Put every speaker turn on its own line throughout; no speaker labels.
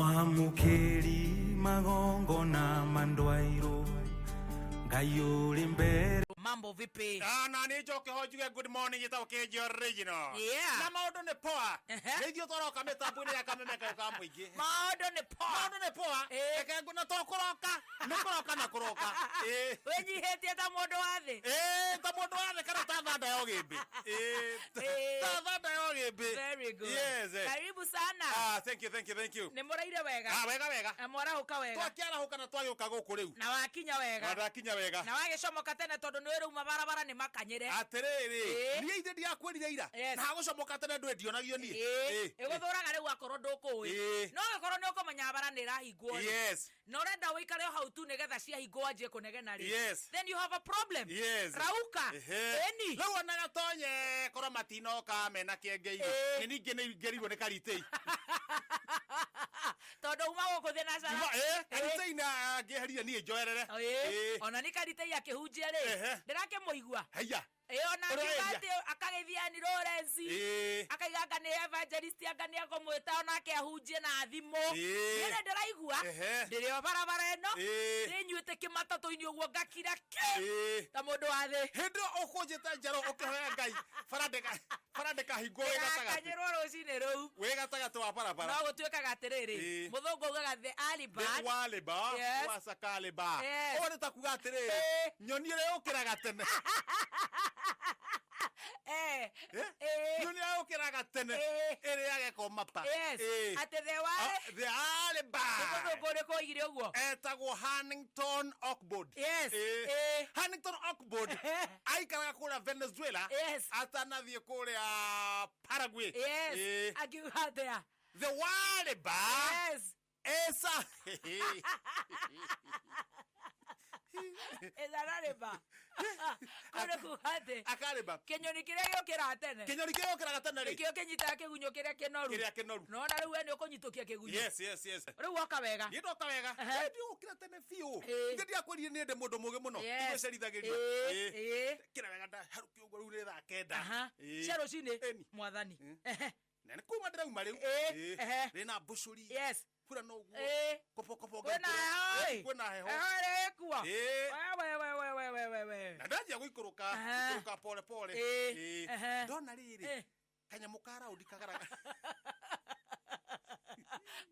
Mwamũkĩri magongona mandwairwo Ngai ũrĩ mbere.
Mambo vipi?
Ah, na nä njoke ho njuge good morning gä tagwo kä original.
Yeah.
Na maå ndå nä poa.
Ehe.
Nä ithuä twaroka mä tambo-inä ya kameme kayo ka må ingä.
Maũndũ nĩ poa.
Maå ndå nä poa.
Eh.
Reke ngũ na to kå roka. Nä kå roka na kå roka. Ĩ.
Wĩnyihĩtie ta mũndũ wa thĩ.
Ĩ, ta må ndå wathe kana ta thanda ya ũgĩmbĩ. Ĩ,
Ĩ.
ta thanda ya ũgĩmbĩ.
Very good.
Yes. eh.
Karibu sana.
Ah, thank you, thank you, thank you.
Nĩ mũraire wega.
Ah, wega wega.
Na mwarahũka wega.
Twakĩarahũka na twagĩũka gũkũ rĩu.
Na wakinya
Na
wega.
ndakinya wega.
Na wagĩcomoka tene tondũ nĩ ũrauma barabara nĩ makanyĩre.
Atĩrĩrĩ,
Ĩ.
niĩ ithe ndiakwĩrire ira.
Yes.
Na hagũcomoka tene ndũĩ ndionagio niĩ.
Ĩ.
Ĩ.
Ĩgũthũraga rĩu akorwo ndũkũĩ.
Ĩ.
No gĩkorwo nĩ ũkũmenya bara nĩ ĩrahingwo rĩ.
Yes.
Na ũrenda ũikare o hau tu nĩgetha ciahingwo wanjie kũnegena rĩ.
Yes.
Then you have a problem.
Yes.
Rauka.
Ehe.
Ĩni.
Rĩu ona gatonye korwo matinoka mena kĩengei.
Ĩ.
Nĩ ningĩ nĩ ngerirwo nĩ karitei.
Tondũ uma gũkũ thĩ na
Uma, ĩ, karitei na ngĩeherire niĩ njoerere.
Ĩ.
Ĩ.
Ona nĩ karitei akĩhunjia rĩ.
Ehe.
Ndĩrakĩmũigua.
Haiya.
Ĩ ona
Ũrĩa
akiuga
endia.
atĩ akagĩthia ni Lawrence.
Ĩ.
Akaiga anga nĩ evangelist anga nĩ ekũmwĩta onake ahunjie na thimũ.
Ĩ.
Niĩ nĩ ndĩraigua.
Ehe.
Ndĩrĩ o barabara ĩno.
Ĩ.
Ndĩnyuĩte kĩmatatũ-inĩ ũguo ngakira kĩ.
Ĩ.
Ta mũndũ wa thĩ.
Hĩndĩ ĩyo ũkũnjĩte njerũ ũkĩhoya Ngai bara ndĩka bara ndĩkahingwo wĩ gatagatĩ.
Ndĩgakanyĩrwo rũcinĩ rũu.
Wĩ gatagatĩ wa barabara.
No gũtuĩkaga atĩrĩrĩ.
Ĩ.
Mũthũngũ augaga the early bird.
Walĩba
Yes.
wacakalĩba.
Yes.
Ũũ nĩ ta kuga atĩrĩrĩ
Ĩ.
nyoni ĩrĩa yũkĩraga tene.
Eh.
Eh?
Ĩ.
Nyoni ĩrĩa yũkĩraga tene
Ĩ.
ĩrĩage komapa.
Yes.
Ĩ.
Atĩ the wale.
Ah, the early bird.
Mũthũngũ ũrĩkũ oigire ũguo?
Etagwo Huntington Oakwood.
Yes.
Ĩ.
Ĩ.
Huntington Oakwood aikaraga kũrĩa Venezuela
Yes.
atanathiĩ kũrĩa Paraguay.
Yes.
Ĩ.
Akiuga atĩa?
The early bird
Yes.
esa
Ĩthararĩba. Kũu nĩ kuga atĩ
akarĩba
kĩnyoni kĩrĩa gĩũkĩraga tene
kĩnyoni kĩrĩa ũkĩraga tene rĩ
nĩkĩo kĩnyitaga kĩgunyũ kĩrĩa kĩnoru.
Kĩrĩa kĩnoru.
Nona rĩu we nĩ ũkũnyitũkia kĩgunyũ.
Yes.
Rĩu woka wega.
Niĩ ndoka wega.
Ehe.
Ndiũkĩra tene biũ.
Ĩ.
Ithe ndiakwĩrire niĩ ndĩ mũndũ mũgĩ mũno.
Yes.
Igũcerithagĩria.
Ĩ, ĩ.
Kĩra wega ndaharũkia ũguo rĩu nĩ thaa 9.
Aha.
Ĩ.
Cia rũcinĩ.
Ĩni.
Mwathani. Ehe.
Na nĩ kuma ndĩrauma rĩu.
Ĩ,
Ĩ.
ehe.
Ndĩ na mbũcũri.
Yes.
Bura no ũguo.
Ĩ.
Kobokobo
Kwĩna heho ĩ.
Kwĩna heho.
Heho ĩrĩa ĩkuo.
Ĩ.
We we we we we we we.
Na ndanjia gũikũrũka
Aha.
gũikũrũka pole pole.
Ĩ.
Ĩ.
Ehe.
Ndona rĩrĩ
Ĩ.
kanyamũ ka raundi kagaraga.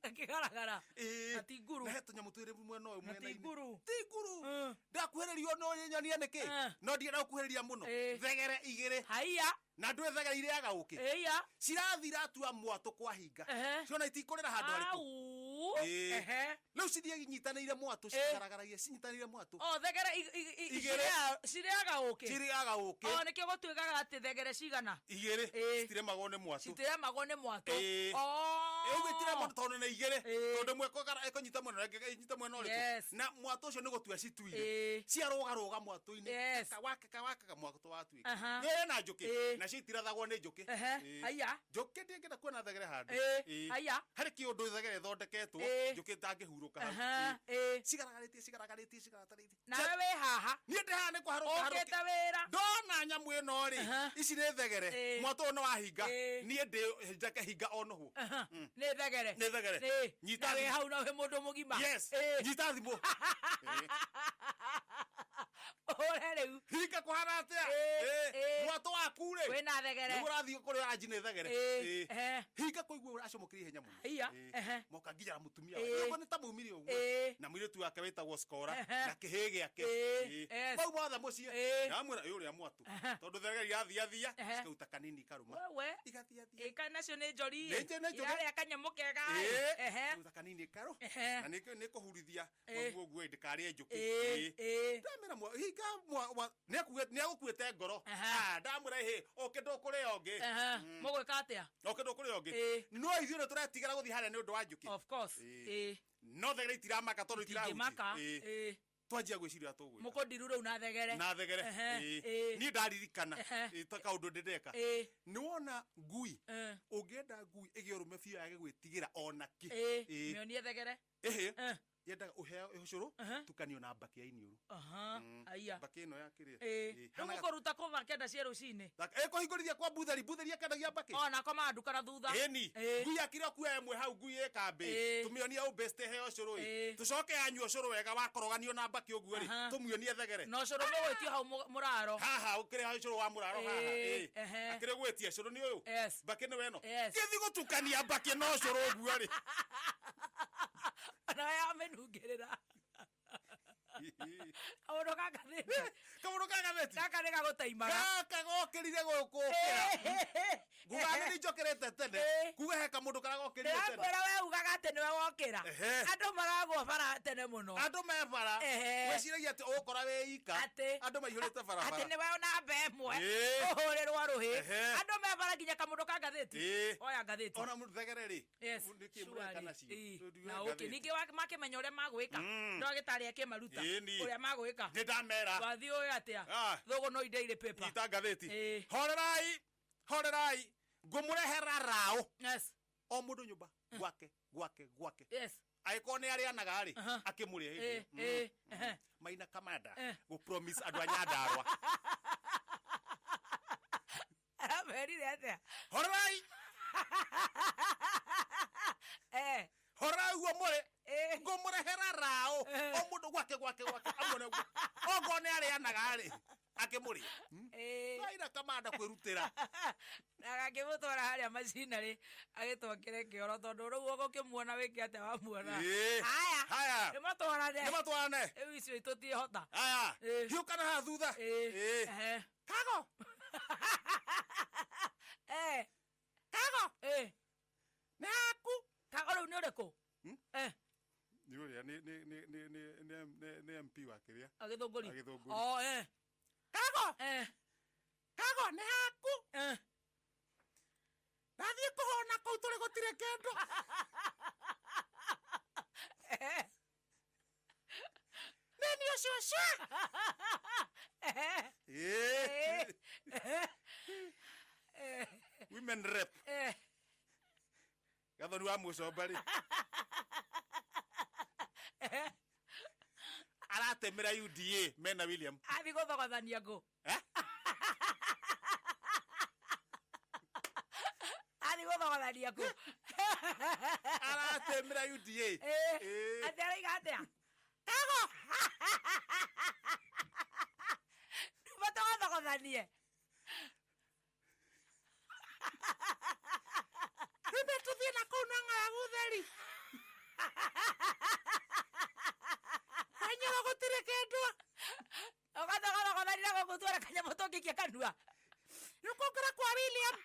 Gakĩgaragara.
Ĩ.
Na ti nguru.
Na he tũnyamũ twĩrĩ mwena ũyũ
Na ti
mwena-inĩ.
nguru.
Ti nguru.
Mm.
Ndakuhĩrĩrio no nyonie nĩkĩ?
Mm.
No ndienda gũkuhĩrĩria mũno.
Ĩ.
Thegere igĩrĩ.
Haiya.
Na ndũĩ thegere irĩaga ũkĩ.
Ĩya.
Cirathira tua mwatũ kwahinga.
Ehe.
Ciona itikũrĩra handũ harĩkũ.
Au.
Ĩ.
Ehe.
Rĩu cithiĩ inyitanĩire mwatũ
Ĩ.
cigaragaragia cinyitanĩire mwatũ.
O thegere
Igĩrĩ.
cirĩaga ũkĩ.
Cirĩaga ũkĩ.
O nĩkĩo gũtuĩkaga atĩ thegere cigana.
Igĩrĩ.
Ĩ.
Citiremagwo nĩ mwatũ.
Citiremagwo nĩ mwatũ.
Ĩ.
Oh.
Ĩ, ũguo itiremagwo tondũ nĩ igĩrĩ.
Ĩ.
Tondũ ĩmwe ĩkũnyita mwena ũrĩa ĩngĩ ĩnyite mwena ũrĩkũ.
Yes.
Na mwatũ ũcio nĩ gũtua cituire.
Ĩ.
Ciarũgarũga mwatũ-inĩ.
Yes.
Wakeka wakeka mwatũ watuĩka.
Aha.
Nĩ ũrĩ na njũkĩ.
Ĩ.
Nacio itirathagwo nĩ njũkĩ.
Ehe.
Ĩ.
Haiya.
Njũkĩ ndĩngĩenda kuona thegere handũ.
Ĩ.
Ĩ.
Haiya.
Harĩ kĩũndũ thegere ĩthondeketwo
Ĩ.
njũkĩ ĩtangĩhurũka hau.
Aha.
Ĩ.
Ĩ.
Cigaragarĩtie cigaragarĩtie cigaragarĩtie.
Nawe wĩ haha.
Niĩ ndĩ haha nĩ kũharũka harũke.
Ũkĩte wĩra.
Ndona nyamũ ĩno rĩ
Aha.
ici nĩ thegere
Ĩ.
mwatũ ũyũ nĩ wahinga
Ĩ.
niĩ ndĩ njake hinga o nũhũ.
Aha. Nĩ thegere.
Nĩ thegere.
Ĩ.
Nyita
Na wĩ
thimũ.
hau na wĩ mũndũ mũgima.
Yes.
Ĩ.
Nyita thimũ. Ĩ.
Ũre rĩu.
Hinga kũhana atĩa?
Ĩ.
Ĩ.
Ĩ.
Mwatũ waku rĩ
Wĩna thegere.
nĩguo ũrathiĩ kũrĩa ũranji nĩ thegere.
Ĩ.
Ĩ.
Ehe.
Hinga kũigua ũracomokire ihenya mũno.
Haiya.
Ĩ.
Ehe.
Moka nginya na mũtumia
Ĩ.
wake. Ũguo nĩ ta maumire ũguo.
Ĩ.
Na mũirĩtu wake wĩtagwo Skora
Ehe.
na kĩhĩĩ gĩake.
Ĩ.
Ĩ.
Yes.
Mau mothe mũciĩ.
Ĩ.
Ndamwĩra ĩ ũrĩa mwatũ.
Ehe.
Tondũ thegere irathiathia
Ehe.
cikauta kanini karũma.
Wewe.
Igathiathia.
Ĩ nacio nĩ njori.
Nĩ njũgĩ.
Irarĩa kanyamũ kega.
Ĩ.
Ehe.
Cikauta kanini karũ.
Ehe.
Na nĩ kũhurithia
Ĩ.
ũguo ũguo ndĩkarĩe njũkĩ.
Ĩ.
Ĩ.
Ĩ.
Ndamwĩra hinga nĩagũkuĩte ngoro.
Aha.
Ah, ndamwĩra ĩhĩ ũkĩ ndũkũrĩa ũngĩ.
Ehe. Mũgwĩka atĩa?
Ũkĩ ndũkũrĩa ũngĩ.
Ĩ.
No ithuĩ nĩ tũretigĩra gũthiĩ harĩa nĩ ũndũ wa njũkĩ.
Of course.
Ĩ.
Ĩ.
No thegere itiramaka tondũ itirahutia.
Itingĩmaka.
Ĩ.
Ĩ.
Twanjia gwĩciria ũrĩa tũgwĩka.
Mũkũndiru rĩu na thegere.
Na thegere.
Ehe.
Ĩ.
Ĩ.
Niĩ ndaririkana
Ehe.
ĩ, ta kaũndũ ndĩndeka.
Ĩ.
Nĩ wona ngui
Eh.
ũngĩenda ngui ĩgĩe ũrũme biũ yage gwĩtigĩra ona kĩ.
Ĩ.
Ĩ.
Mĩonie thegere.
Ĩhĩ.
Eh.
Yendaga ũheo ũcũrũ tukanio na mbakĩ ya iniũrũ.
Aha, aya.
Mbakĩ ĩno ya kĩrĩa.
Ĩĩ. Rĩu mũkũruta kũva 9 cia rũcinĩ.
Ĩkũhingũrithia kwa mbutheri, mbutheri akendagia mbakĩ.
Ona koma nduka na thutha.
Ĩni.
Ĩĩ.
Ngui akire kuoya ĩmwe hau ngui ĩ kambĩ.
Ĩĩ.
Tũmĩonie ũmbĩcite heo ũcũrũ ĩ.
Ĩĩ.
Tũcoke yanyua ũcũrũ wega wakoroganio na mbakĩ ũguo rĩ.
Aha.
Tũmĩonie thegere.
Na ũcũrũ mũgwĩtio hau mũraro.
Haha ũkĩrĩ ũcũrũ wa mũraro haha.
Ĩĩ,
Ĩĩ.
ehe.
Akĩrĩ gwĩtia ũcũrũ nĩ ũyũ.
Yes.
Mbakĩ nĩwe ĩno.
Yes.
Gĩthi gũtukania mbakĩ na ũcũrũ ũguo rĩ.
Nawe yamĩnungĩrĩra. Kaũndũ gaka nĩ
Kaũndũ ka gatheti.
gaka nĩ gagũtaimaga.
Gaka gokĩrire gũkũkĩra. Nguga nĩ njokĩrĩte tene.
Ĩĩ.
Kuga he kamũndũ karĩa gokĩrire tene.
Ndĩrakwĩra we ugaga atĩ nĩwe wokĩra.
Ehe.
Andũ maragwo bara tene mũno.
Andũ me bara.
Ehe.
Wĩciragia atĩ ũgũkora wĩ ika.
Atĩ.
Andũ maihũrĩte barabara.
Atĩ nĩwe namba ĩmwe.
Ĩĩ.
Ũhũrĩrwo rũhĩ.
Ehe.
Andũ me bara nginya kamũndũ ka ngathĩti.
Ĩĩ.
Oya ngathĩti.
Ona mũndũ thegere rĩ.
Yes,
Nĩkĩ
surely.
mũreka nacio?
Ĩĩ.
Tondũ
Na
we
ũkĩ
ngathĩti.
ningĩ makĩmenya ũrĩa magwĩka. Ndagĩtarĩ akĩmaruta
Ĩni.
ũrĩa magwĩka.
Nĩ ndamera.
Wathiĩ ũĩ atĩa?
Ah.
Thũgũ no indeire paper.
Nyita ngathĩti.
Ĩĩ.
Horerai. Horerai. Ngũmũrehera raũ.
Yes.
O mũndũ nyũmba gwake gwake gwake.
Yes.
Angĩkorwo nĩ arĩanaga rĩ,
Aha.
akĩmũrĩa
Ĩĩ,
hĩndĩ ĩyo.
ĩĩ, ehe.
Maina Kamanda
Eh.
gũ promise andũ a Nyandarua.
Aramerire atĩa?
Horerai.
Eh.
Horerai ũguo mũrĩ.
Ĩĩ.
Ngũmũrehera raũ.
Eh.
O mũndũ gwake gwake gwake. Amuone ũguo. Okorwo nĩ arĩanaga rĩ, akĩmũrĩa.
Ĩĩ.
Maina Kamanda kwĩrutĩra.
Na agakĩmũtwara harĩa macinarĩ agĩtwakĩre kĩoro tondũ rĩu ũgũkĩmuona wĩke atĩa wamuona.
Ĩĩ.
Haya.
Haya.
Nĩmatwarane.
Nĩmatwarane.
Rĩu icio tũtiĩhota.
Haya.
Ĩĩ.
Hiũkana haha thutha.
Ĩĩ.
Ĩĩ.
Ehe.
Kago.
Eh.
Kago.
Ĩĩ.
Nĩ haku.
Kago rĩu nĩ ũrĩkũ? Eh.
Nĩ ũrĩa nĩ nĩ nĩ nĩ nĩ nĩ nĩ nĩ MP wa kĩrĩa.
Agĩthũngũri.
Agĩthũngũri.
Oh, eh.
Kago.
Eh.
Kago nĩ haku.
Eh.
Ndathiĩ kũhona kũu tũrĩ gũtirĩ kĩndũ.
Eh.
Nĩ niĩ ũcio cia.
Eh.
Ĩĩ.
Eh.
Women rep.
Eh.
Gathoni wa mũcomba rĩ. Aratemera UDA mena William.
Athiĩ gũthogothania ngũ.
Eh?
Athiĩ gũthogothania ngũ.
Aratemera UDA.
Eh.
Ĩĩ.
Atĩ araiga atĩa? Kago. Numa tũgathogothanie.
Rĩmwe tũthiĩ na kũu na ng'aragu theri. Kanyoro gũtirĩ kĩndũ.
Ũgathogothania na gũkũ tuone kanyamũ tũngĩikia kanua.
Nĩũkũngĩra kwa William.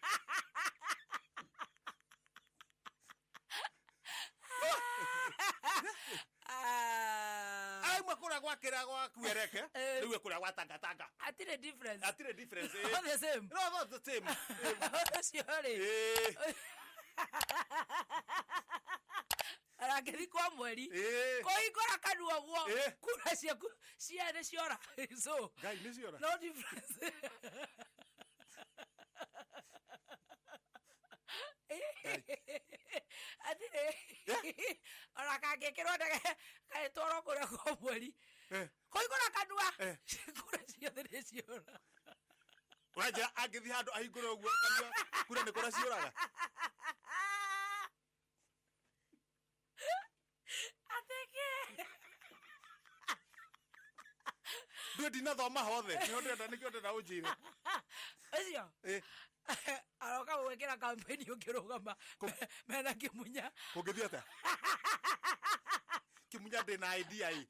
Ah.
Arauma kũrĩa gwa kĩrĩa gwa Kuereke.
Eh.
Rĩu e kũrĩa gwa Tangatanga.
Hatirĩ difference.
Hatirĩ difference. ĩĩ.
All the same.
No, not the same.
Ũcio rĩ.
Ĩĩ.
Arakĩthi kwa mweri.
Ĩĩ.
Kũhingũra kanua ũguo.
Ĩĩ.
Kura ciaku ciarĩ ciora. So.
Ngai nĩ ciora.
No difference. Atirĩ. Ona kangĩkĩrwo ndege gagĩtwarwo kũrĩa kwa mweri.
Eh.
Kũhingũra kanua.
Eh.
Kura ciothe nĩ ciora.
Ũranjĩra angĩthiĩ handũ ahingũre ũguo kanua kura nĩ kũra ciũraga.
Atĩkĩ.
Ndũĩ ndinathoma hothe. Nĩho ndĩrenda nĩkĩo ndĩrenda ũnjĩre.
Ũcio.
Ĩĩ.
Aroka gwĩkĩra kampeni ũkĩrũgama mena kĩmunya.
Kũngĩthiĩ atĩa? Kĩmunya ndĩ na idea ĩ.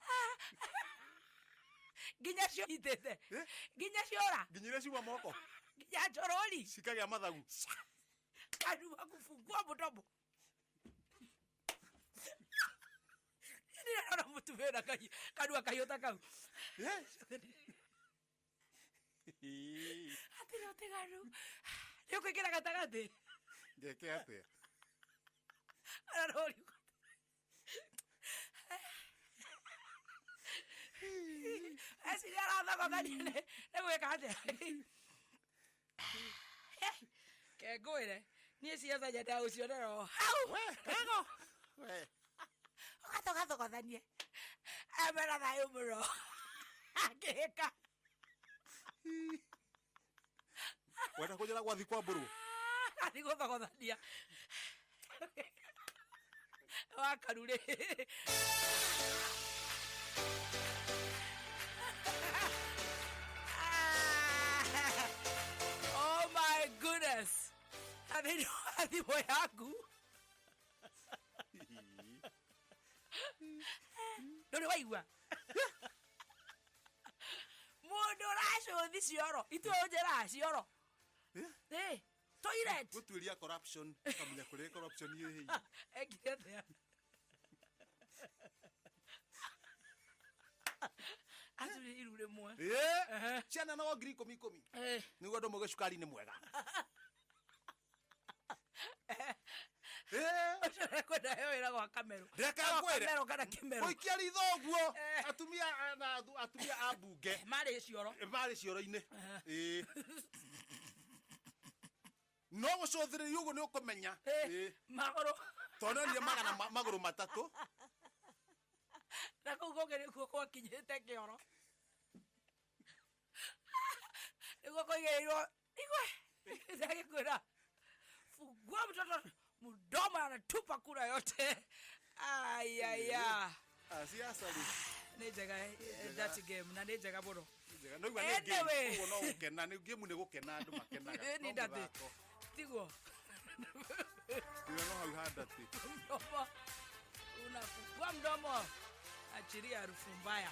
Nginya cio nyitĩte.
Eh?
Nginya ciora.
Nginya iria ciuma moko
Nginya njorori.
cikagĩa mathagu.
Kanua kufungua mdomo. Ndirona mũtumia na kanua kahiũ ta kau.
Eh?
Hatirĩ ũtiganu. Nĩ ũkwĩkĩra gatagatĩ.
Ngeke atĩa?
Ararori. Eciria arathogothania nĩ gwĩka atĩa? Ke ngwĩre niĩ ciaca nyendaga gũcionera o hau.
We, kago. We.
Ũgathogathogothanie. Amera thayũ mũno akĩhĩka.
Wenda kũnjĩra gwathi kwambũrwo?
Athi gũthogothania wakarurĩ. Oh my goodness, thĩinĩ wa thimũ yaku ndũrĩ waigua mũndũ ũracũthi cioro itue ũnjĩraga cioro. Eh, toilet.
Gũtuĩria corruption, ũkamenya kũrĩa corruption ĩhĩire.
Ekire atĩa? Aturire iru rĩmwe.
Ĩĩ, ciana no 10,000 10,000. Nĩguo andũ mauge cukari nĩ mwega. Ĩĩ.
Ũcio ũrekwenda heo wĩra gwa Kamero.
Reke
Gwa
ngwĩre.
Kamero kana Kĩmero.
Gũikia ritho ũguo. Atumia na atumia a mbunge
marĩ cioro.
Marĩ cioro-inĩ. Ĩĩ, no gũcũthĩrĩria ũguo nĩ ũkũmenya. Ĩĩ.
Magũrũ.
Tondũ nonire magana magũrũ matatũ.
Na kũu kũngĩ nĩkuo gwakinyĩte kĩoro, nĩguo kũigĩrĩirwo igwe. Ndagĩkwĩra, fungua mtoto mdomo, anatupa kura yote. Ayaya.
Ah, siasa rĩ.
Nĩ njega, that game na nĩ njega mũno.
Njega. No igua nĩ game,
Anyway.
ũguo no gũkena nĩ game, nĩ gũkena andũ makenaga.
Nĩ
No
ndatĩ.
mũthako.
Tiguo.
Tiga no hau handatĩ.
Mdomo unafungua mdomo, achiria harufu mbaya.